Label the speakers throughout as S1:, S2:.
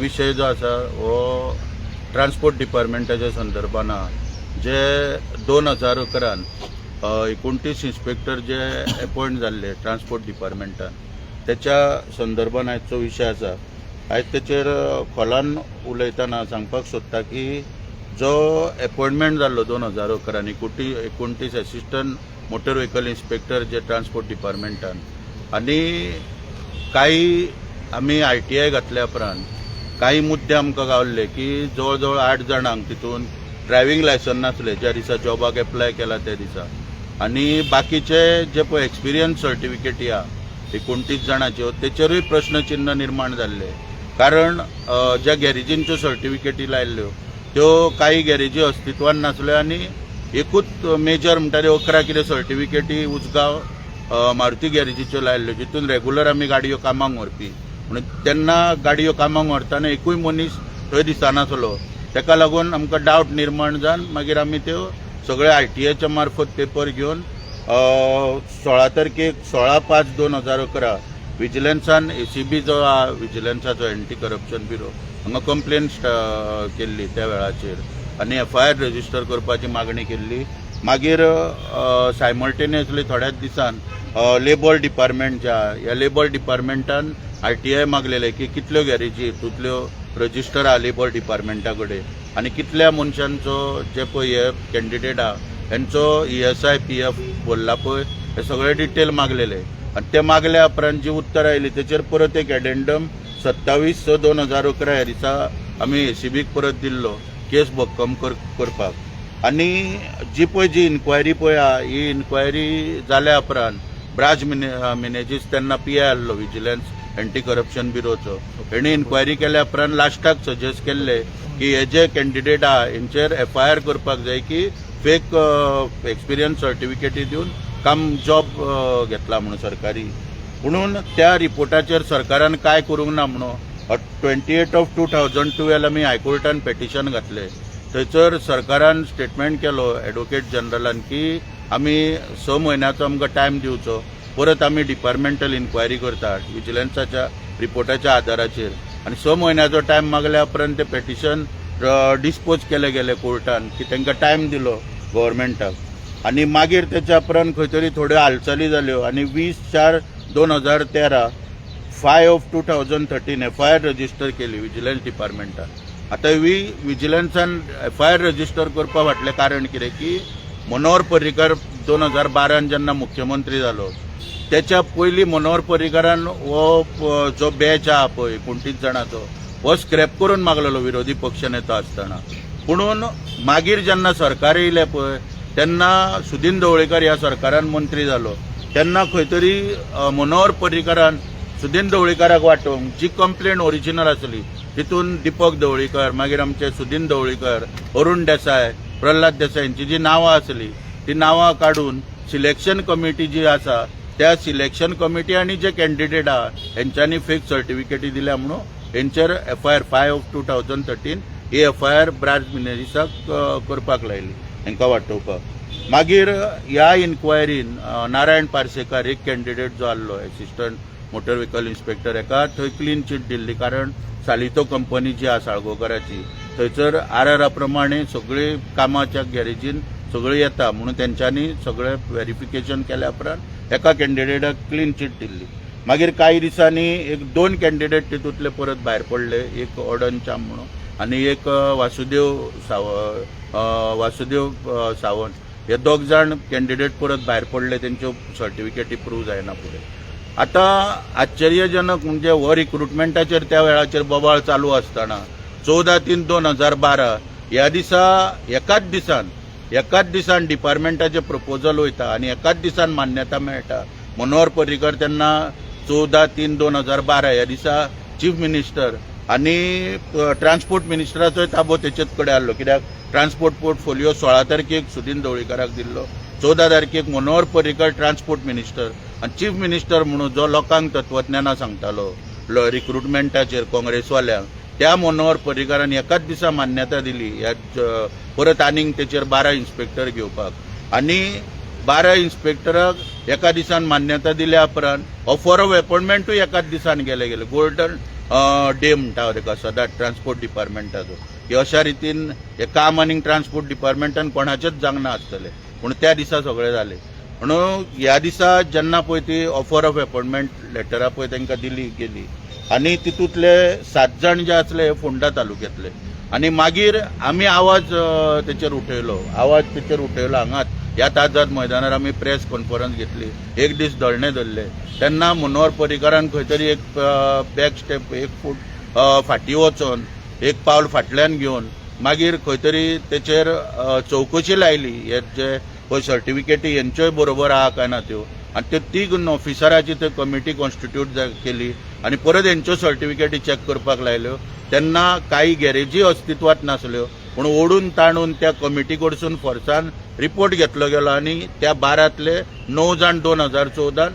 S1: विशय जो आसा हो ट्रान्सपोर्ट डिपार्टमेंटाच्या संदर्भान आहा. जे 2011न 29 इन्स्पेक्टर जे एपॉयंट जाल्ले ट्रान्सपोर्ट डिपार्टमेंटान, त्याच्या संदर्भान आयचो विशय आसा. आयज तेचेर खोलान उलयतना सांगपाक सोदता की जो एपॉयंटमेंट जाल्लो 2011न 29 असिस्टंट मोटर व्हेकल इन्स्पेक्टर जे ट्रान्सपोर्ट डिपार्टमेंटान आनी काही आमी आरटीआय घातल्या उपरांत काही मुद्दे आमकां गावल्ले की जवळ जवळ आठ जाणांक तितून ड्रायव्हिंग लायसन नासले ज्या दिसा जॉबाक एप्लाय केला त्या दिसा. आनी बाकीचे जे पळय एक्सपिरियन्स सर्टिफिकेटी आहा 29 जाणाच्यो, तेचेरूय प्रश्नचिन्ह निर्माण जाल्ले, कारण ज्या गॅरेजींच्यो सर्टिफिकेटी लायल्ल्यो त्यो काही गॅरेजी अस्तित्वान नासल्यो. आनी एकूच मेजर म्हणटा ते 11 कितें सर्टिफिकेटी उजगांव मारुती गॅरेजीच्यो लायल्ल्यो, जितून रेगुलर आमी गाडयो कामाक व्हरपी. म्हणून तेन्ना गाडयो कामाक व्हरतना एकूय मनीस थंय दिसनासलो. तेका लागून आमकां डावट निर्माण जावन मागीर आमी त्यो सगळे आरटीआयच्या मार्फत पेपर घेवन 16 तारखेक, 16/5/2011 विजिलन्सान, एसीबी जो आहा विजिलन्साचो, एंटी करप्शन ब्युरो, हांगा कंप्लेन केल्ली त्या वेळाचेर आनी एफआयआर रजिस्टर करपाची मागणी केल्ली. मागीर सायमल्टेनियसली थोड्याच दिसान लेबर डिपार्टमेंट जे आहा, ह्या लेबर डिपार्टमेंटान आरटीआय मागलेले की कितल्यो गॅरेजी हितूंतल्यो रजिस्टर आहा लेबर डिपार्टमेंटा कडेन आनी कितल्या मनशांचो जे पळय हे कॅन्डिडेट आहा हेंचो ईएसआय, पीएफ भरला पळय, हे सगळे डिटेल मागलेले. आनी ते मागल्या उपरांत जी उत्तर आयली तेचेर परत एक एडेंडम 27/6/2011 ह्या दिसा आमी एसीबीक परत दिल्लो केस भक्कम करपाक. आनी जी पळय जी इन्क्वायरी पळय आहा, ही इन्क्वायरी जाल्या उपरांत ब्राज मिनेजीस तेन्ना पीआय आहलो विजिलन्स एंटी करप्शन ब्युरोचो, हेणी इन्क्वायरी केल्या उपरांत लास्टाक सजेस्ट केल्ले की हे जे कॅन्डिडेट आहा हेंचेर एफआयआर करपाक जाय की फेक एक्सपिरियन्स सर्टिफिकेटी दिवन काम जॉब घेतला म्हणून सरकारी. म्हणून त्या रिपोर्टाचेर सरकारान काय करूंक ना म्हणून 28 of 2012 आमी हायकोर्टान पेटिशन घातले. थंयसर सरकारान स्टेटमेंट केलो एडवोकेट जनरलान की आमी 6 म्हयन्याचो आमकां टायम दिवचो, परत आमी डिपार्टमेंटल इन्क्वायरी करतात विजिलन्साच्या रिपोर्टाच्या आदाराचेर. आनी 6 म्हयन्याचो टायम मागल्या उपरांत ते पेटिशन डिस्पोज केले गेले कोर्टान की तांकां टायम दिलो गव्हर्मेंटाक. आनी मागीर तेच्या उपरांत खंय तरी थोड्यो हालचाली जाल्यो आनी 20/4/2013, 5 of 2013 FIR register केली विजिलन्स डिपार्टमेंटान. आतां विजिलन्सान एफआयआर रजिस्टर करपा फाटलें कारण कितें की मनोहर पर्रीकर 2012न जेन्ना मुख्यमंत्री जालो, त्याच्या पयलीं मनोहर पर्रीकारान हो जो बॅच आहा पळय 29 जाणाचो, हो स्क्रॅप करून मागलेलो विरोधी पक्षनेतो आसतना. पुणून मागीर जेन्ना सरकार येयलें पळय, तेन्ना सुदीन ढवळीकर ह्या सरकारान मंत्री जालो, तेन्ना खंय तरी मनोहर पर्रीकारान सुदीन ढवळीकाराक वाटोवंक जी कंप्लेन ओरिजिनल आसली तितून दीपक ढवळीकर, मागीर आमचे सुदीन ढवळीकर, अरुण देसाय, प्रल्हाद देसाय यांची जी नांवां आसली ती नांवां काडून सिलेक्शन कमिटी जी आसा त्या सिलेक्शन कमिटी आनी जे कॅन्डिडेट आहा हेंच्यांनी फेक सर्टिफिकेटी दिल्या म्हणून हेंचेर FIR 5 of 2013 he FIR Braz मिनेजीसाक करपाक लायली हेंकां वाटोवपाक. मागीर ह्या इन्क्वायरीन नारायण पार्सेकार एक कॅन्डिडेट जो आहलो एसिस्टंट मोटर व्हेकल इन्स्पेक्टर, हेका थंय क्लीन चीट दिल्ली, कारण सालितो कंपनी जी आसा साळगांवकाराची, थंयसर आर आर प्रमाणे सगळी कामाच्या गॅरेजीन सगळी येता म्हणून तेंच्यांनी सगळें व्हेरिफिकेशन केल्या उपरांत एका कॅन्डिडेटाक क्लीन चीट दिल्ली. मागीर कांय दिसांनी एक दोन कॅन्डिडेट तितूंतले परत भायर पडले, एक ऑडन चाम म्हणून आनी एक वासुदेव सावंत. हे दोग जाण कॅन्डिडेट परत भायर पडले, तेंच्यो सर्टिफिकेटी प्रूव जायना फुडें. आतां आश्चर्यजनक म्हणजे हो रिक्रुटमेंटाचेर त्या वेळाचेर बोवाळ चालू आसतना 14/3/2012 ह्या दिसा एकाच दिसान डिपार्टमेंटाचें प्रपोजल वयता आनी एकाच दिसान मान्यता मेळटा. मनोहर पर्रीकर तेन्ना 14/3/2012 ह्या दिसा चीफ मिनिस्टर आनी ट्रान्सपोर्ट मिनिस्टराचोय ताबो तेचेच कडेन आहलो, कित्याक ट्रान्सपोर्ट पोर्टफोलियो 16 तारखेक सुदीन ढवळीकाराक दिल्लो. 14 तारखेक मनोहर पर्रीकर ट्रान्सपोर्ट मिनिस्टर आनी चीफ मिनिस्टर म्हणून जो लोकांक तत्वज्ञानां सांगतालो रिक्रुटमेंटाचेर काँग्रेसवाल्यांक, त्या मनोहर पर्रीकारान एकाच दिसा मान्यता दिली ह्या परत आनीक तेचेर 12 इन्स्पेक्टर घेवपाक. आनी 12 इन्स्पेक्टराक एका दिसान मान्यता दिल्या उपरांत ऑफर ऑफ एपॉयंटमेंटूय एकाच दिसान गेले गेले. गोल्डन डे म्हणटा हांव तेका सदांच ट्रान्सपोर्ट डिपार्टमेंटाचो की अशा रितीन हें काम आनीक ट्रान्सपोर्ट डिपार्टमेंटान कोणाचेच जावंक ना आसतलें, पूण त्या दिसा सगळें जालें. म्हणून ह्या दिसा जेन्ना पळय ती ऑफर ऑफ एपॉयंटमेंट लेटरां पळय तांकां दिली गेली आनी तितूंतले सात जाण जे आसले हे फोंडा तालुक्यांतले. आनी मागीर आमी आवाज तेचेर उठयलो, आवाज तेचेर उठयलो. हांगाच ह्याच आझाद मैदानार आमी प्रेस कॉन्फरन्स घेतली, एक दीस धरणे धरले. तेन्ना मनोहर पर्रीकारान खंय तरी एक बॅक स्टेप, एक फूट फाटीं वचोन, एक पावल फाटल्यान घेवन मागीर खंय तरी तेचेर चवकशी लायली, हे जे पळय सर्टिफिकेटी हेंच्योय बरोबर आहा काय ना त्यो. आनी त्यो तीग ऑफिसराची थंय कमिटी कॉन्स्टिट्यूट केली आनी परत हेंच्यो सर्टिफिकेटी चॅक करपाक लायल्यो. तेन्ना काही गॅरेजी अस्तित्वात नासल्यो, पूण ओडून ताणून त्या कमिटी कडसून फोर्सान रिपोर्ट घेतलो गेलो आनी त्या 12तले णव जाण 2014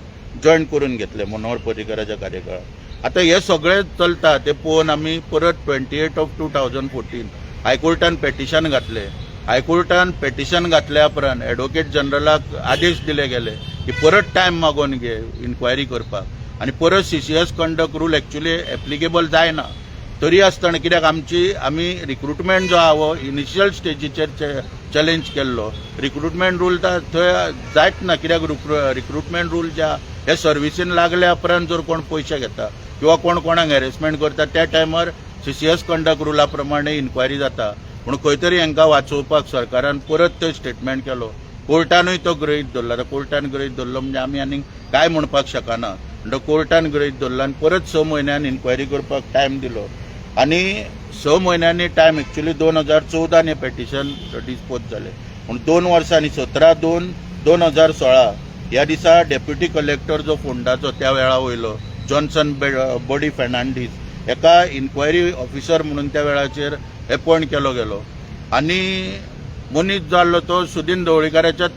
S1: जॉयन करून घेतले मनोहर पर्रीकराच्या कार्यकाळात. आतां हे सगळें चलता ते पळोवन आमी परत 28 of 2014 हायकोर्टान पेटिशन घातलें. हायकोर्टान पेटिशन घातल्या उपरांत एडवोकेट जनरलाक आदेश दिले गेले की परत टायम मागोवन घे इन्क्वायरी करपाक आनी परत CCS conduct rule actually applicable जायना तरी आसतना, कित्याक आमची आमी रिक्रुटमेंट जो आहा हो इनिशियल स्टेजीचेर चॅलेंज केल्लो. रिक्रुटमेंट रूल थंय जायत ना, कित्याक रिक्रुटमेंट रूल जे आहा हे सर्विसीन लागल्या उपरांत जर कोण पयशे घेता किंवा कोण कोणाक हॅरेसमेंट करता, त्या टायमार सीसीएस कंडक्ट रुला प्रमाणे इन्क्वायरी जाता. पूण खंय तरी हांकां वाचोवपाक सरकारान परत थंय स्टेटमेंट केलो, कोर्टानूय तो गृहीत धरलो. आतां कोर्टान गृहीत धरलो म्हणजे आमी आनीक कांय म्हणपाक शकना. म्हणटा कोर्टान गृहीत धरलो आनी परत 6 म्हयन्यान इन्क्वायरी करपाक टायम दिलो. आनी 6 म्हयन्यांनी टायम, एक्चुली 2014 हें पेटिशन डिस्पोज जालें, पूण 2 वर्सांनी 17/2/2016 ह्या दिसा डेप्युटी कलेक्टर जो फोंडाचो त्या वेळा वयलो जॉन्सन बडी फेर्नांडीस हेका इन्क्वायरी ऑफिसर म्हणून त्या वेळाचेर एपॉयंट केलो गेलो. आनी मनीस जाल्लो तो सुदीन ढवळीकाराच्याच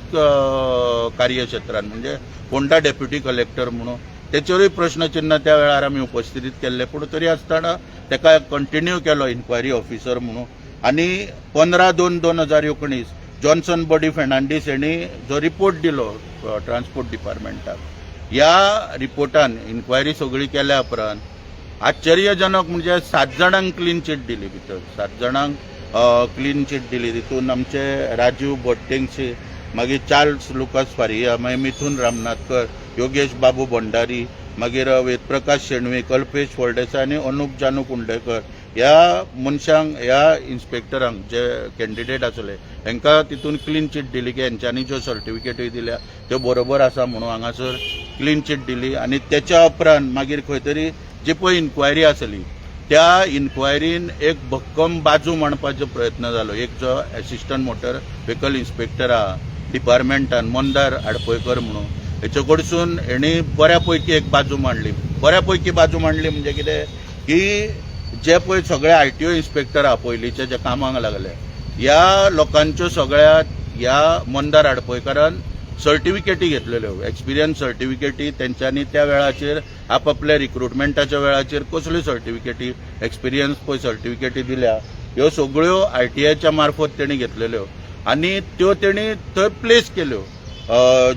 S1: कार्यक्षेत्रान, म्हणजे फोंडा डेप्युटी कलेक्टर म्हणून. तेचेरूय प्रश्नचिन्ह त्या वेळार आमी उपस्थितीत केल्ले, पूण तरी आसतना तेका कंटिन्यू केलो इन्क्वायरी ऑफिसर म्हणून. आनी 15/2/2019 जॉन्सन बडी फेर्नांडीस हेणी जो रिपोर्ट दिलो ट्रान्सपोर्ट डिपार्टमेंटाक, ह्या रिपोर्टान इन्क्वायरी सगळी केल्या उपरांत आश्चर्यजनक म्हणजे सात जाणांक क्लीन चीट दिली. भितर सात जाणांक क्लीन चीट दिली. तितून आमचे राजीव भट्टेंगशी, मागीर चार्ल्स लुकास फारिया, मागीर मिथून रामनाथकर, योगेश बाबू भंडारी, मागीर वेदप्रकाश शेणवी, कल्पेश फळदेसाय आनी अनुप जानू कुंडेकर. ह्या मनशांक, ह्या इन्स्पेक्टरांक जे कॅन्डिडेट आसले हेंकां तितून क्लीन चीट दिली की हेंच्यांनी ज्यो सर्टिफिकेटूय दिल्या त्यो बरोबर आसा म्हणून हांगासर क्लीन चीट दिली. आनी तेच्या उपरांत मागीर खंय तरी जी पळय इन्क्वायरी आसली, त्या इन्क्वायरीन एक भक्कम बाजू मांडपाचो प्रयत्न जालो. एक जो एसिस्टंट मोटर व्हेकल इन्स्पेक्टर आहा डिपार्टमेंटान, मंदार आडपयकर म्हणून, हेचे कडसून हेणी बऱ्या पैकी एक बाजू मांडली. बऱ्या पैकी बाजू मांडली म्हणजे कितें की जे पळय सगळे आरटीओ इन्स्पेक्टर आहा पयलींचे जे कामाक लागले, ह्या लोकांच्यो सगळ्या ह्या मंदार आडपयकारान सर्टिफिकेटी घेतलेल्यो, एक्सपिरियन्स सर्टिफिकेटी. तेंच्यांनी त्या वेळाचेर आपापल्या रिक्रुटमेंटाच्या वेळाचेर कसल्यो सर्टिफिकेटी, एक्सपिरियन्स पळय सर्टिफिकेटी दिल्या, ह्यो सगळ्यो आरटीआयच्या मार्फत तेणी घेतलेल्यो आनी त्यो तेणी थंय प्लेस केल्यो.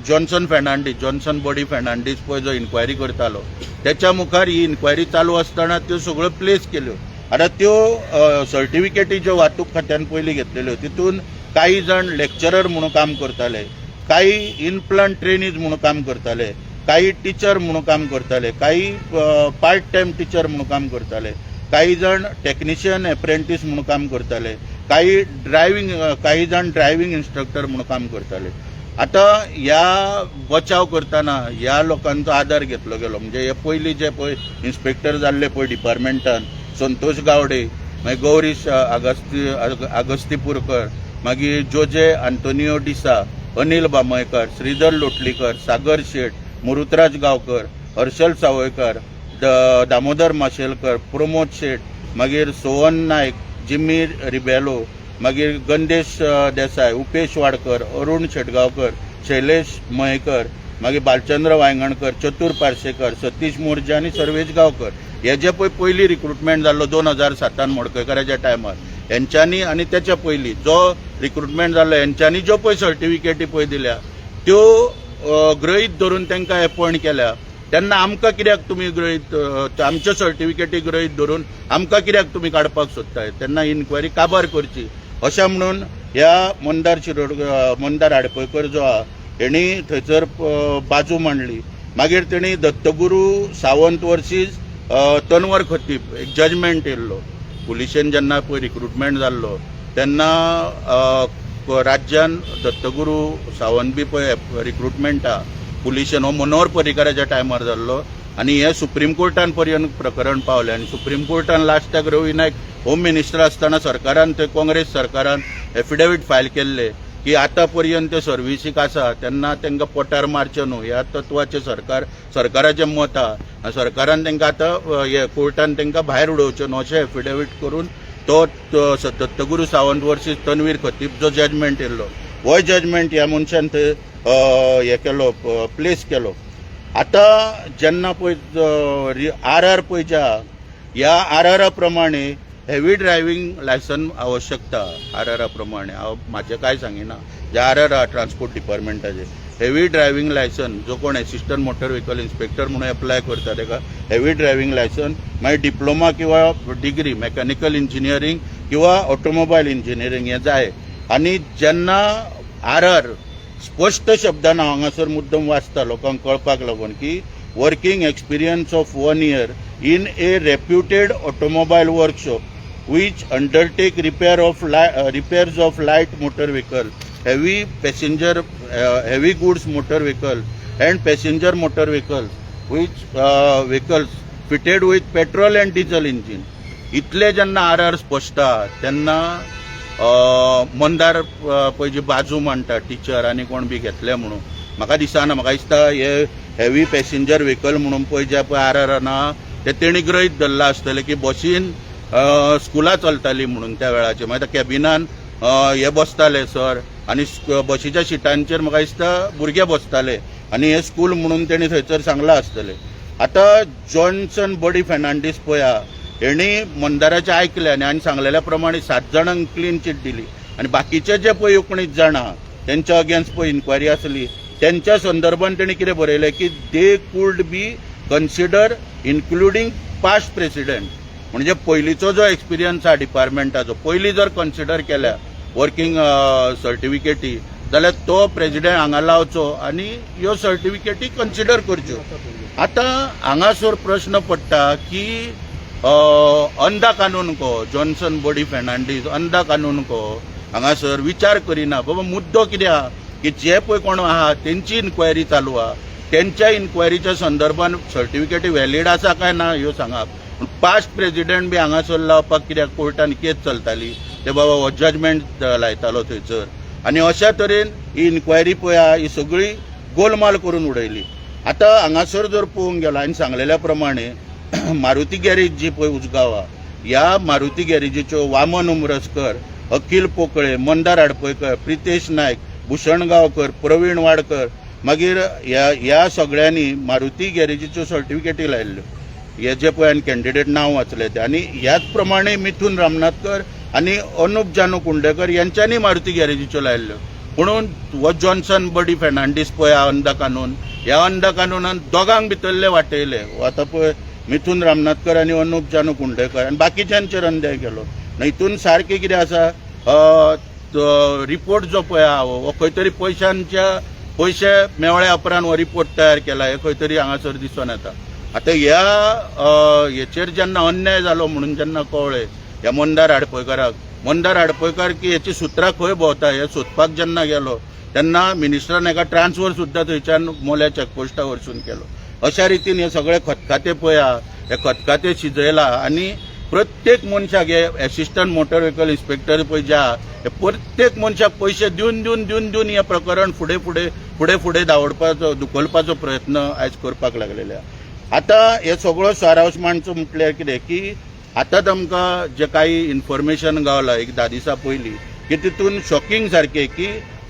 S1: Johnson Fernandes, Johnson body Fernandes पळय जो इन्क्वायरी करतालो, त्याच्या मुखार ही इन्क्वायरी चालू आसतना त्यो सगळ्यो प्लेस केल्यो. आतां त्यो सर्टिफिकेटी ज्यो वाहतूक खात्यान पयलीं घेतलेल्यो, तितून काही जाण लेक्चरर म्हणून काम करताले, काही इन प्लांट ट्रेनीज म्हणून काम करताले, काही टिचर म्हणून काम करताले, काही पार्ट टायम टिचर म्हणून काम करताले, काही जाण टेक्निशियन एप्रेंटीस म्हणून काम करताले, काही जाण ड्रायव्हिंग इन्स्ट्रक्टर म्हणून काम करताले. आतां ह्या बचाव करतना ह्या लोकांचो आदार घेतलो गेलो. म्हणजे हे पयलीं जे पळय इन्स्पेक्टर जाल्ले पळय डिपार्टमेंटान, संतोष गावडे, मागीर गौरीश आगस्तीपूरकर, मागीर जोजे आंतोनियो डिसा, अनिल बामयकर, श्रीधर लोटलीकर, सागर शेठ, मुरुतराज गांवकर, हर्षल सावयकर, दामोदर माशेलकर, प्रमोद शेठ, मागीर सोहन नायक, जिम्मी रिबेलो, मागीर गंदेश देसाय, उपेश वाडकर, अरुण शेटगांवकर, शैलेश मयेकर, मागीर बालचंद्र वायंगणकर, चतुर पार्सेकर, सतीश मोरजे आनी सर्वेश गांवकर. हे जे पळय पयलीं रिक्रुटमेंट जाल्लो 2007 मडकयकाराच्या टायमार हेंच्यांनी आनी तेच्या पयलीं जो रिक्रुटमेंट जाल्लो हेंच्यांनी ज्यो पळय सर्टिफिकेटी पळय दिल्या, त्यो गृहीत धरून तांकां एपॉयंट केल्या. तेन्ना आमकां कित्याक तुमी गृहीत आमच्यो सर्टिफिकेटी गृहीत धरून आमकां कित्याक तुमी काडपाक सोदताय? तेन्ना इन्क्वायरी काबार करची अशें म्हणून ह्या मंदार शिरोड मंदार आडपयकर जो आहा, हेणी थंयसर बाजू मांडली. मागीर तेणी दत्तगुरू सावंत वर्सीस तनवर खतीब एक जजमेंट येयल्लो. पुलिशेन जेन्ना पळय रिक्रुटमेंट जाल्लो तेन्ना राज्यान दत्तगुरू सावंत बी पळय रिक्रुटमेंटा पुलिशेन, हो मनोहर पर्रीकाराच्या टायमार जाल्लो आनी हे सुप्रीम कोर्टान पर्यंत प्रकरण पावलें. आनी सुप्रीम कोर्टान लास्टाक रवी नायक होम मिनिस्टर आसतना सरकारान, थंय काँग्रेस सरकारान एफिडेवीट फायल केल्ले की आतां पर्यंत ते सर्विसीक आसा, तेन्ना तांकां पोटार मारचें न्हू ह्या तत्वाचें सरकाराचें मत आहा आनी सरकारान तांकां आतां हे कोर्टान तांकां भायर उडोवचें न्हू अशें एफिडेवीट करून तो दत्तगुरू सावंत वर्सीस तनवीर खतीब जो जजमेंट येयल्लो, होय जजमेंट ह्या मनशान थंय हे केलो, प्लेस केलो. आतां जेन्ना पळय आर आर पळय जे आहा, ह्या आर आरा प्रमाणे हेवी ड्रायव्हिंग लायसन आवश्यकता. आर आरा प्रमाणे हांव म्हाजें कांय सांगिना, जे आर आर आहा ट्रान्सपोर्ट डिपार्टमेंटाचे, हेवी ड्रायव्हिंग लायसन जो कोण एसिस्टंट मोटर व्हेकल इन्स्पेक्टर म्हणून एप्लाय करता ताका हेवी ड्रायव्हिंग लायसन, मागीर डिप्लोमा किंवा डिग्री मेकॅनिकल इंजिनियरींग किंवा ऑटोमोबायल इंजिनियरींग हें जाय. आनी जेन्ना आर आर स्पश्ट शब्दान, हांव हांगासर मुद्दम वाचता लोकांक कळपाक लागून, की working experience of one year in a reputed automobile workshop which undertake repairs of light motor vehicle, heavy passenger, heavy goods motor vehicle and passenger motor vehicle which vehicles fitted with petrol and diesel engine. इतले जेन्ना R R स्पश्ट आहा, तेन्ना मंदार पळय जी बाजू मांडटा, teacher आनी कोण बी घेतले म्हणून, म्हाका दिसना. म्हाका दिसता हे हेवी पॅसेंजर व्हेकल म्हणून पळय जे पळय आर आर ना, ते तेणी गृहीत धरलां आसतलें की बसीन स्कुलां चलतालीं म्हणून त्या वेळाचेर. मागीर त्या कॅबिनान हे बसताले सर आनी बशीच्या सिटांचेर म्हाका दिसता भुरगे बसताले आनी हे स्कूल म्हणून तेणी थंयसर सांगलां आसतलें. आतां जॉन्सन बडी फेर्नांडीस पळया, हेणी मंदाराचें आयकलें आनी आनी सांगलेल्या प्रमाणे सात जाणांक क्लीन चीट दिली आनी बाकीचे जे पळय 19 जाणां तेंच्या अगेन्स्ट पळय इन्क्वायरी आसली, तेंच्या संदर्भान तेणी कितें बरयलें की they could be consider including past president. म्हणजे पयलींचो जो एक्सपिरियन्स आहा डिपार्टमेंटाचो, पयलीं जर कन्सिडर केल्या वर्कींग सर्टिफिकेटी जाल्यार तो प्रेजिडेंट हांगा लावचो आनी ह्यो सर्टिफिकेटी कन्सिडर करच्यो. आतां हांगासर प्रश्न पडटा की अंधा कानून को, जॉन्सन बडी फेर्नांडीस अंधा कानून को हांगासर विचार करिना. बाबा, मुद्दो कितें आहा की जे पळय कोण आहा तेंची इन्क्वायरी चालू आहा, तेंच्या इन्क्वायरीच्या संदर्भान सर्टिफिकेटी व्हॅलीड आसा काय ना ह्यो सांगात. पूण पास्ट प्रेजिडेंट बी हांगासर लावपाक कित्याक कोर्टान केस चलताली, ते बाबा हो जजमेंट लायतालो थंयसर आनी अशा तरेन ही इन्क्वायरी पळय आहा ही सगळी गोलमाल करून उडयली. आतां हांगासर जर पळोवंक गेलो, हांवें सांगलेल्या प्रमाणे मारुती गॅरेज जी पळय उजगांव आहा, ह्या मारुती गॅरेजीच्यो वामन उमरसकर, अखिल पोकळे, मंदार आडपयकर, प्रितेश नायक, भूषण गांवकर, प्रवीण वाडकर, मागीर ह्या सगळ्यांनी मारुती गॅरेजीच्यो सर्टिफिकेटी लायल्ल्यो, हे जे पळय हांवें कॅन्डिडेट नांव वाचले ते. आनी ह्याच प्रमाणे मिथून रामनाथकर आनी अनुप जानू कुंडेकर यांच्यांनी मारुती गॅरेजीच्यो लायल्ल्यो. म्हणून हो जॉन्सन बडी फेर्नांडीस पळय हा अंधा कानून, ह्या अंधा कानूनान दोगांक भितरले वाटयले. हो आतां पळय मिथून रामनाथकर आनी अनुप जानू कुंडेकर आनी बाकीच्यांचेर अन्याय केलो. हितून सारकें कितें आसा, रिपोर्ट जो पळय आहा हो खंय तरी पयशांच्या, पयशे मेवळ्या उपरांत हो रिपोर्ट तयार केला हे खंय तरी हांगासर दिसून येता. आतां ह्या हेचेर जेन्ना अन्याय जालो म्हणून जेन्ना कळ्ळें ह्या मंदार आडपयकाराक, मंदार आडपयकार की हेची सुत्रां खंय भोंवता हें सोदपाक जेन्ना गेलो तेन्ना मिनिस्टरान हेका ट्रान्सफर सुद्दां थंयच्यान मोल्या चॅकपोस्टा वरसून केलो. अशा रितीन हे सगळे खतखाते पळय आहा, हे खतखाते शिजयला आनी प्रत्येक मनशाक, हे एसिस्टंट मोटर व्हेकल इन्स्पेक्टर पळय जे आहा, हे प्रत्येक मनशाक पयशे दिवन दिवन दिवन दिवन हें प्रकरण फुडें फुडें फुडें फुडें धांवडपाचो, धुकलपाचो प्रयत्न आयज करपाक लागलेले आहा. आतां हे सगळो सारांश मांडचो म्हटल्यार कितें की आतां आमकां जे काही इन्फॉर्मेशन गावला एक 10 दिसां पयलीं की तितून शॉकिंग सारकें की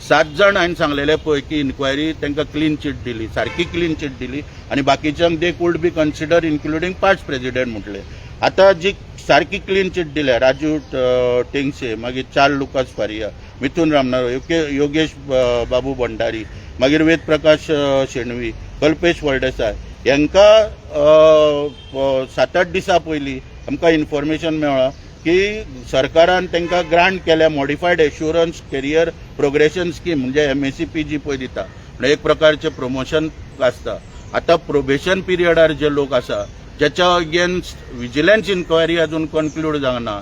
S1: सात जाण हांवें सांगलेले पळय की इन्क्वायरी तांकां क्लीन चीट दिली, सारकी क्लीन चीट दिली आनी बाकीच्यांक they could be consider including past president म्हटलें. आतां जी सारकी क्लीन चीट दिल्या, राजू टेंगसे, मागीर चार्ल लुकास फारिया, मिथून रामनाथ, योगेश बाबू भंडारी, मागीर वेद प्रकाश शेणवी, कल्पेश फळदेसाय, हांकां 7-8 दिसां पयलीं आमकां इन्फॉर्मेशन मेळ्ळां की सरकारान तांकां ग्रांट केल्या Modified Assurance Career Progression Scheme, म्हणजे एमएसीपी जी पळय दिता, म्हणजे एक प्रकारचें प्रमोशन आसता. आतां प्रोबेशन पिरियडार जे लोक आसा, ज्याच्या अगेन्स्ट विजिलन्स इन्क्वायरी अजून कन्क्लूड जावना,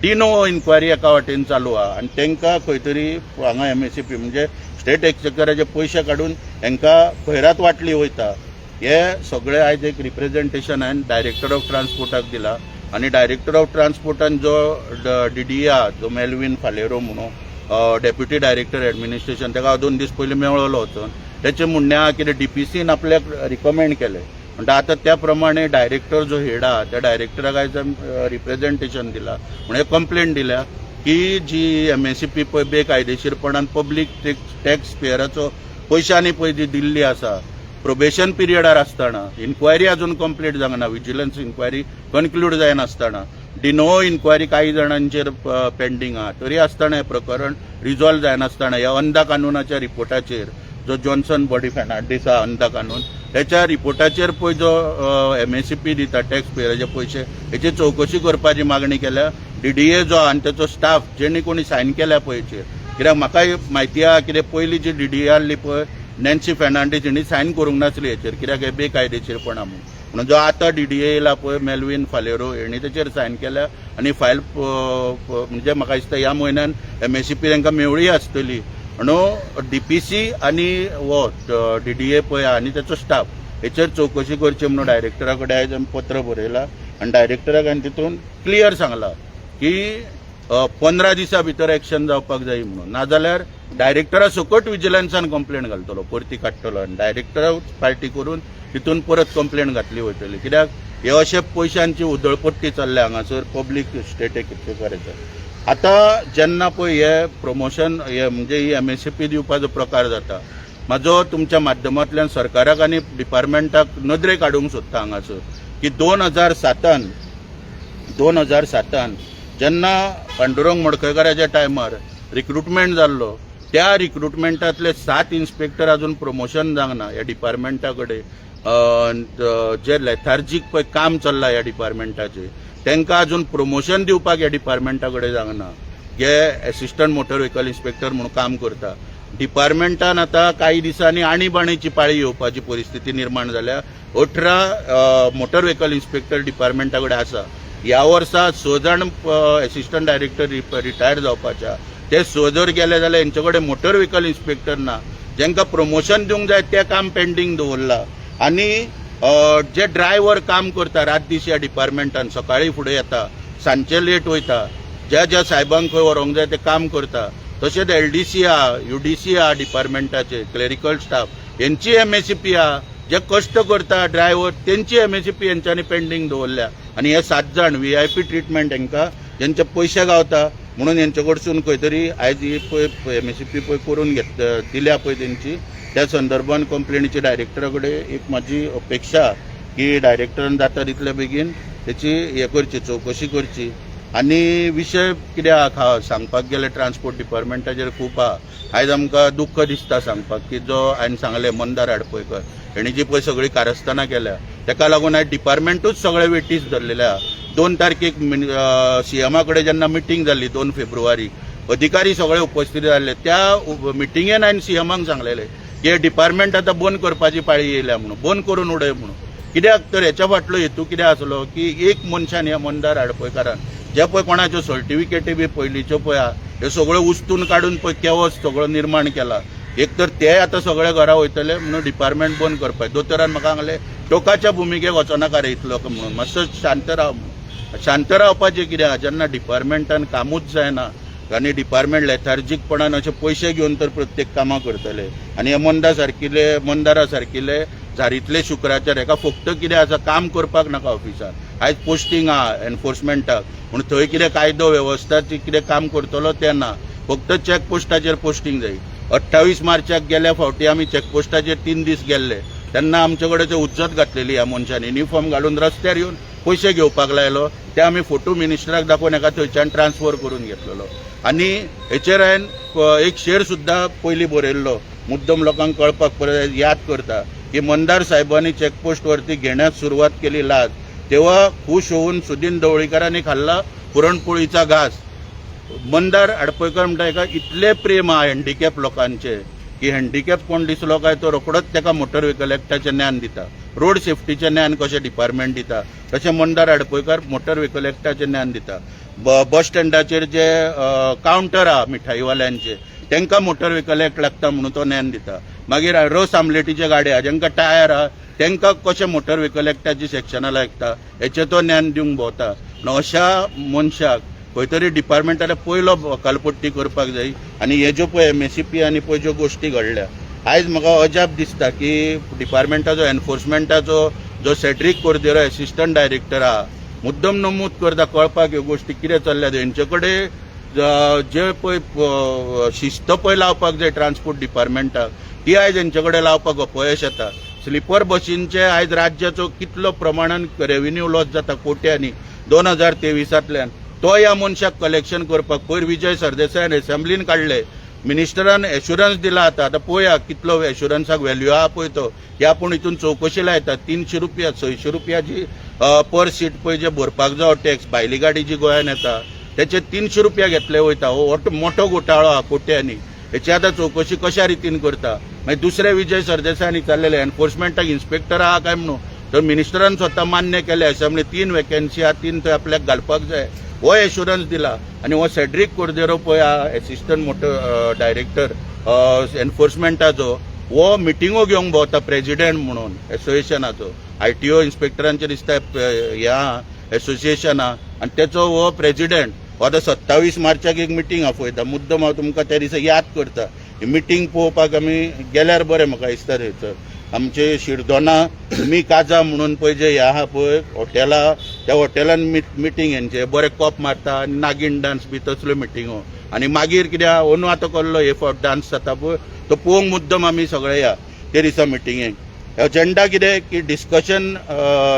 S1: डिनोवो इन्क्वायरी एका वाटेन चालू आहा आनी तांकां खंय तरी हांगा एमएसीपी म्हणजे स्टेट एक्सचेकराचे पयशे काडून हांकां खैरात वांटली वयता. हे सगळे आयज एक रिप्रेझेंटेशन हांवें डायरेक्टर ऑफ ट्रान्सपोर्टाक दिला आनी डायरेक्टर ऑफ ट्रान्सपोर्टान जो डीडीए आहा, जो मेलवीन फालेरो म्हणून डेप्युटी डायरेक्टर एडमिनिस्ट्रेशन, ताका हांव 2 दीस पयलीं मेळ्ळो वचून. तेचें म्हणणें आहा कितें डीपीसीन आपल्याक रिकमेंड केलें म्हणटा. आतां त्या प्रमाणे डायरेक्टर जो हेड आहा त्या डायरेक्टराक आयज रिप्रेझेंटेशन दिला, म्हणजे कंप्लेन दिल्या की जी एमएसीपी पळय बेकायदेशीरपणान पब्लीक टॅक्स पेयराचो पयशांनी पळय जी दिल्ली आसा, प्रोबेशन पिरियडार आसतना, इन्क्वायरी अजून कंप्लीट जावना, विजिलन्स इन्क्वायरी कन्क्लूड जायनासतना, डिनोवो इन्क्वायरी काही जाणांचेर पेंडींग आहा, तरी आसतना हें प्रकरण रिजॉल्व जायनासतना ह्या अंधा कानूनाच्या रिपोर्टाचेर, जो जॉन्सन बॉडी फेर्नांडीस आहा अंधा कानून, त्याच्या रिपोर्टाचेर पळय जो एमएसीपी दिता टॅक्स पेयराचे पयशे, हेची चवकशी करपाची मागणी केल्या. डीडीए जो आहा आनी तेचो स्टाफ जेणी कोणी सायन केल्या पळय हेचेर, कित्याक म्हाका म्हायती आहा कितें पयलीं जी डीडीए आहली पळय नॅन्सी फेर्नांडीस, हिणी सायन करूंक नासली हेचेर, कित्याक हे बेकायदेशीरपणा म्हणून. म्हणून जो आतां डीडीए येयला पळय मेलवीन फालेरो, हेणी तेचेर सायन केल्या आनी फायल म्हणजे म्हाका दिसता ह्या म्हयन्यान एमएसीपी तांकां मेवळी आसतली. म्हणून डीपीसी आनी हो डीडीए पळय आनी तेचो स्टाफ हेचेर चवकशी करची म्हणून डायरेक्टरा कडेन आयज आमी पत्र बरयलां आनी डायरेक्टराक हांवें तितून क्लियर सांगलां की 15 दिसां भितर एक्शन जावपाक जाय म्हणून, नाजाल्यार डायरेक्टरा सकट विजिलन्सान कंप्लेन घालतलो, परती काडटलो आनी डायरेक्टरा पार्टी करून तितून परत कंप्लेन घातली वयतली. कित्याक हे अशे पयशांची उदळपट्टी चल्ल्या हांगासर पब्लीक स्टेट एक्सचेकराचेर. आतां जेन्ना पळय हे प्रमोशन हे म्हणजे ही एमएसीपी दिवपाचो प्रकार जाता, म्हाजो तुमच्या माध्यमांतल्यान सरकाराक आनी डिपार्टमेंटाक नदरेक हाडूंक सोदता हांगासर की 2007न जेन्ना पांडुरंग मडकयकाराच्या टायमार रिक्रुटमेंट जाल्लो, त्या रिक्रुटमेंटांतले सात इन्स्पेक्टर अजून प्रमोशन जावंक ना. ह्या डिपार्टमेंटा कडेन जे लेथार्जीक पळय काम चल्लां ह्या डिपार्टमेंटाचें, तांकां अजून प्रमोशन दिवपाक ह्या डिपार्टमेंटा कडेन जावंक ना, जे एसिस्टंट मोटर व्हेकल इन्स्पेक्टर म्हणून काम करता. डिपार्टमेंटान आतां काही दिसांनी आणीबाणीची पाळी येवपाची परिस्थिती निर्माण जाल्या. 18 मोटर व्हेकल इन्स्पेक्टर डिपार्टमेंटा कडेन आसा. ह्या वर्सा स जाण एसिस्टंट डायरेक्टर रिटायर जावपाच्या. ते स जर गेले जाल्यार हेंचे कडेन मोटर व्हेकल इन्स्पेक्टर ना. जेंकां प्रमोशन दिवंक जाय तें काम पेंडींग दवरलां आनी जे ड्रायव्हर काम करता रात दीस ह्या डिपार्टमेंटान, सकाळीं फुडें येता, सांजचे लेट वयता, ज्या ज्या साहेबांक खंय व्हरोंक जाय ते काम करता. तशेंच एलडीसी आहा, युडीसी आहा, डिपार्टमेंटाचे क्लेरिकल स्टाफ हेंची एमएसीपी आहा. जे कश्ट करता ड्रायव्हर तेंची एमएसीपी हेंच्यांनी पेंडींग दवरल्या आनी हे सात जाण व्हीआयपी ट्रिटमेंट हेंकां जेंचे पयशे गावता म्हणून हेंचे कडसून खंय तरी आयज ही पळय एमएसीपी पळय करून घेत दिल्या पळय तेंची. त्या संदर्भान कंप्लेनीची डायरेक्टरा कडेन एक म्हाजी अपेक्षा की डायरेक्टरान जाता तितले बेगीन तेची हे करची, चवकशी करची. आनी विशय कितें आहा सांगपाक गेल्यार ट्रान्सपोर्ट डिपार्टमेंटाचेर खूब आहा. आयज आमकां दुख्ख दिसता सांगपाक की जो हांवें सांगलें मंदार आडपयकर हेणी जी पळय सगळीं कारस्थानां केल्या, तेका लागून आयज डिपार्टमेंटूच सगळे वेटीस धरलेले आहा. 2 तारखेक सीएमा कडेन जेन्ना मिटींग जाल्ली 2 फेब्रुवारी, अधिकारी सगळे उपस्थित जाल्ले. त्या मिटिंगेन हांवें सीएमाक सांगलेलें की हे डिपार्टमेंट आतां बंद करपाची पाळी येयल्या म्हणून, बंद करून उडय म्हणून. कित्याक तर हेच्या फाटलो हेतू कितें आसलो की एक मनशान, ह्या मंदार आडपयकारान, जे पळय कोणाच्यो सर्टिफिकेटी बी पयलींच्यो पळय आहा, ह्यो सगळ्यो उस्तून काडून पळय केवस सगळो निर्माण केला. एक तर ते आतां सगळे घरा वयतले म्हणून डिपार्टमेंट बंद करपाक. दोतोरान म्हाका सांगलें, टोकाच्या भुमिकेक वचनाका रे इतलो म्हणून, मातसो शांत राव म्हणून. शांत रावपाचें कितें आहा, जेन्ना डिपार्टमेंटान कामूच जायना आनी डिपार्टमेंट लेथार्जीकपणान अशे पयशे घेवन तर प्रत्येक कामां करतले आनी हे मंदा सारकिले मंदारा सारकिले झारीतले शुक्राचार हेका फक्त कितें आसा, काम करपाक नाका ऑफिसान. आयज पोस्टींग आहा एनफोर्समेंटाक पूण थंय कितें कायदो वेवस्थाची कितें काम करतलो तें ना, फक्त चॅक पोस्टाचेर पोस्टींग जाय. 28 मार्चाक गेल्या फावटी आमी चॅकपोस्टाचेर 3 दीस गेल्ले तेन्ना आमचे कडेन ते हुज्जत घातलेली. ह्या मनशान युनिफॉर्म घालून रस्त्यार येवन पयशे घेवपाक लायलो. ते आमी फोटो मिनिस्टराक दाखोवन हेका थंयच्यान ट्रान्सफर करून घेतलेलो. आनी हेचेर हांवें एक शेर सुद्दां पयलीं बरयल्लो, मुद्दम लोकांक कळपाक परत याद करता की की मंदार साहेबांनी चेकपोस्टवरती घेण्यास सुरुवात केली लाच, तेव्हा खुश होऊन सुदीन ढवळीकरांनी खाल्ला पुरणपोळीचा घास. मंदार आडपयकर म्हणटा, हेका इतलें प्रेम आहा हँडिकॅप लोकांचे की हँडिकॅप कोण दिसलो काय तो रोखडोच ताका मोटर व्हेकल एक्टाचें ज्ञान दिता, रोड सेफ्टीचें ज्ञान कशें डिपार्टमेंट दिता तशें मंदार आडपयकर मोटर व्हेकल एक्टाचें ज्ञान दिता. बस स्टँडाचेर जे कावंटर आहा मिठाईवाल्यांचे, तांकां मोटर व्हेकल एक्ट लागता म्हणून तो ज्ञान दिता. मागीर रस आमलेटीचे गाडे आहा, जांकां टायर आहा, तांकां कशें मोटर व्हेकल एक्टाची सेक्शनां लागता हेचें तो ज्ञान दिवंक भोंवता. आनी अशा मनशाक खंय तरी डिपार्टमेंटान पयलो हकालपट्टी करपाक जाय. आनी हे ज्यो पळय एमएससीपी आनी पळय ज्यो गोश्टी घडल्या, आयज म्हाका अजाप दिसता की डिपार्टमेंटाचो एनफोर्समेंटाचो जो सेड्रीक कोर्देरो एसिस्टंट डायरेक्टर आहा, मुद्दम नमूद करता कळपाक ह्यो गोश्टी कितें चल्ल्यात. हेंचे कडेन जे पळय शिस्त पळय लावपाक जाय ट्रान्सपोर्ट डिपार्टमेंटाक, ती आयज हेंचे कडेन लावपाक अपयश येता. स्लिपर बशींचे आयज राज्याचो कितलो प्रमाणान रेव्हेन्यू लॉस जाता कोट्यांनी 2023तांतल्यान, तो ह्या मनशाक कलेक्शन करपाक पयर विजय सरदेसायान एसेंब्लीन काडले, मिनिस्टरान एश्युरन्स दिला. आतां आतां पळोवया कितलो एश्युरन्साक व्हॅल्यू आहा पळय तो, की आपूण हितून चवकशी लायता. 300 रुपया, 600 रुपया जी पर सीट पळय जे भरपाक जावो टॅक्स, भायली गाडी जी गोंयान येता तेचे 300 रुपया घेतले वयता. हो मोठो घोटाळो आहा कोट्यांनी. हेची आतां चवकशी कशा रितीन करता? मागीर दुसरे विजय सरदेसायान विचारलेले, एनफोर्समेंटाक इन्स्पेक्टर आहा काय म्हणून, तर मिनिस्टरान स्वता मान्य केलें असेंब्ली, तीन वेकन्सी आहा, तीन थंय आपल्याक घालपाक जाय, हो एश्युरन्स दिला. आनी हो सेड्रीक कोर्देरो पळय आहा एसिस्टंट मोटर डायरेक्टर एनफोर्समेंटाचो, हो मिटिंगो घेवंक भोंवता प्रेजिडेंट म्हणून एसोसिएशनाचो. आरटीओ इन्स्पेक्टरांचे दिसता ह्या एसोसिएशन आहा आनी तेचो हो प्रेजिडेंट. हो आतां 27 मार्चाक एक मिटींग आपयता. मुद्दम हांव तुमकां त्या दिसा याद करता. ही मिटींग पळोवपाक आमी गेल्यार बरें म्हाका दिसता. थंयसर आमचे शिरदोना मी काजा म्हणून पळय जे हे आहा पळय हॉटेला, त्या हॉटेलान मिटींग हेंचे बरे कॉप मारता आनी नागीण डान्स बी तसल्यो मिटिंगो. आनी मागीर कितें आहा, अंदू आतां कसलो हे फावट डान्स जाता पळय, तो पळोवंक मुद्दम आमी सगळे या ते दिसा मिटिंगेक. एजेंडा कितें की discussion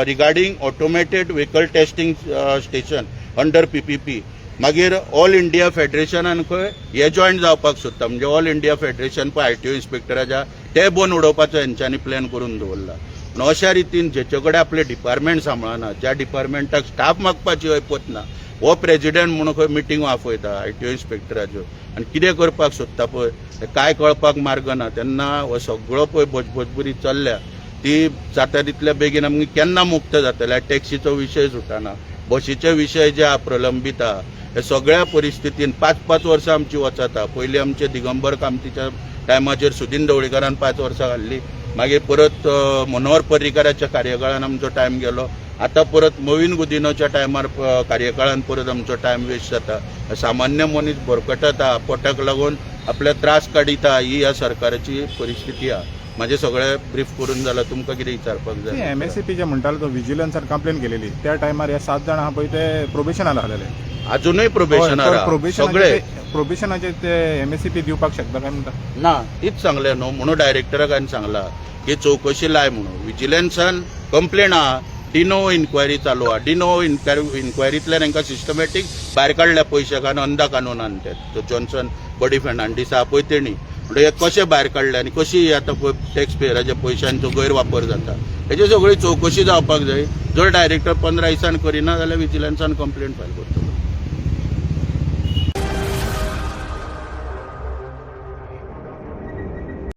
S1: regarding automated vehicle testing station under PPP. मागीर ऑल इंडिया फेडरेशनान खंय हे जॉयन जावपाक सोदता, म्हणजे ऑल इंडिया फेडरेशन पळय आरटीओ इन्स्पेक्टराच्या, ते बंद उडोवपाचो हेंच्यांनी प्लॅन करून दवरला. पूण अशा रितीन जेचे कडेन आपले डिपार्टमेंट सांबाळना, ज्या डिपार्टमेंटाक स्टाफ मागपाची ऐपत ना, हो प्रेजिडेंट म्हणून खंय मिटींग आपयता आरटीओ इन्स्पेक्टराच्यो आनी कितें करपाक सोदता पळय, तें कांय कळपाक मार्ग ना. तेन्ना हो सगळो पळय बजबजबुरी चल्ल्या, ती जाता तितल्या बेगीन आमकां केन्ना मुक्त जातले? टॅक्सीचो विशय सुटना, बशीचे विशय जे आहा प्रलंबीत आहा. हे सगळ्या परिस्थितीन पांच पांच वर्सां आमची वचता. पयलीं आमचे दिगंबर कामतीच्या टायमाचेर सुदीन ढवळीकारान 5 वर्सां घाल्ली, मागीर परत मनोहर पर्रीकाराच्या कार्यकाळान आमचो टायम गेलो, आतां परत मॉवीन गुदिनोच्या टायमार कार्यकाळान परत आमचो टायम वेस्ट जाता. सामान्य मनीस भरकटता, पोटाक लागून आपल्या त्रास काडिता. ही ह्या सरकाराची परिस्थिती आहा. म्हाजें सगळें ब्रीफ करून जालां. तुमकां कितें विचारपाक जाय?
S2: एमएससीपी जे म्हणटाले, तो विजिलन्सान कंप्लेन केलेली, त्या टायमार हे सात जाण आहा पळय ते प्रोबेशनार आसलेले.
S1: अजुनूय प्रोबेशनार आहा सगळे.
S2: प्रोबेशनाचे ते एमएससीपी दिवपाक शकता काय म्हणटा?
S1: ना, तीच सांगलें न्हू. म्हणून डायरेक्टराक हांवें सांगला की चवकशी लाय म्हणून. विजिलन्सान कंप्लेन आहा, डिनोवो इन्क्वायरी चालू आहा. डिनोवो इन्क्वायरींतल्यान हांकां सिस्टमॅटीक भायर काडल्या पयशे कान अंदा कानूनान. ते तो जॉन्सन बडी फर्नांडीस आहा पळय तेणी, म्हणटकीर हे कशें भायर काडले आनी कशी आतां पळय टॅक्स पेयराच्या पयशांचो गैरवापर जाता, हेची सगळी चवकशी जावपाक जाय. जर डायरेक्टर 15 दिसान करिना जाल्यार विजिलन्सान कंप्लेन फायल करतले.